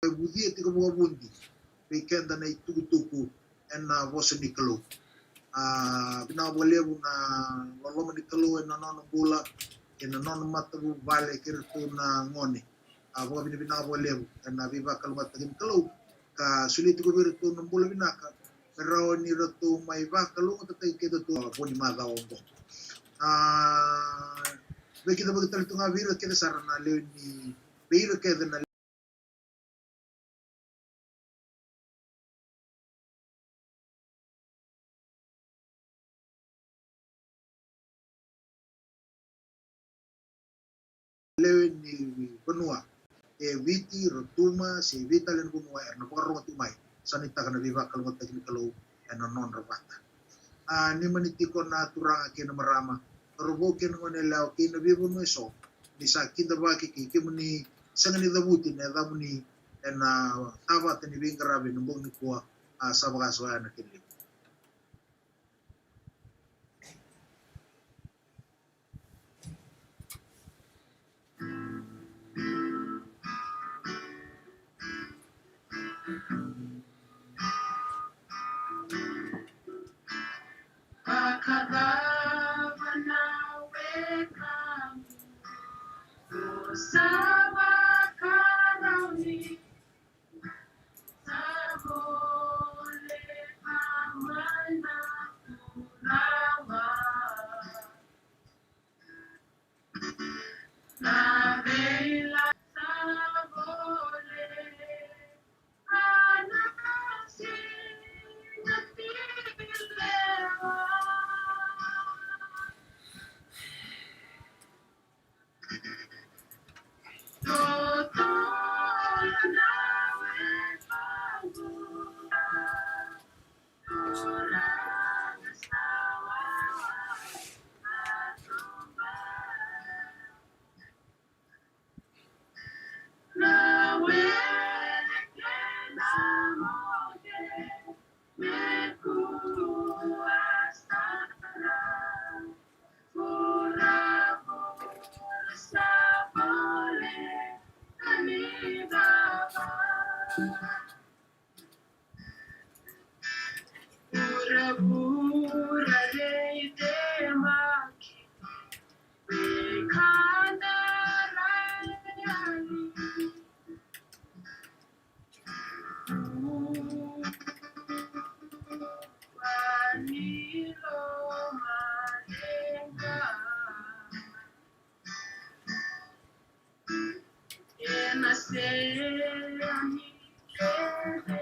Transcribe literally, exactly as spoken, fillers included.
E vucia tiko vakavudi vei keda na itukutuku ena vosa ni Kalou. A, vinaka vakalevu na loloma ni Kalou ena nona bula, ena nona matavuvale kei iratou na gone. A, vakavinavinaka vakalevu ena veivakalougatataki ni Kalou ka solia tiko vei iratou na bula vinaka me rawa ni ratou mai vakalougatataki keda tu ena vo ni macawa oqo. A, vei keda vakitale tu ga vei ira kece sara na lewe ni, vei ira kece na lewe ni vanua e Viti, Rotuma se vei tale na vanua era na vakarorogo tiko mai, sa nuitaka na veivakalougatataki ni Kalou ena nodra vata. A, ni mani tiko na turaga kei na marama, cauravou kei na goneyalewa kei na veivanua eso, ni sa kidavaki kei kemuni sega ni cavuti na yacamuni ena tavata ni veiqaravi ena bogi nikua, a, sa vaka so ya na kena levu. Vakacava na wekamu, o sa vakarau ni sa voleka mai na kurama. Na veilawa sa voleka na siga ni lewa. Vuravura rei temaki, e kana raiani. Ani loma lenga. Ena sere ni kere.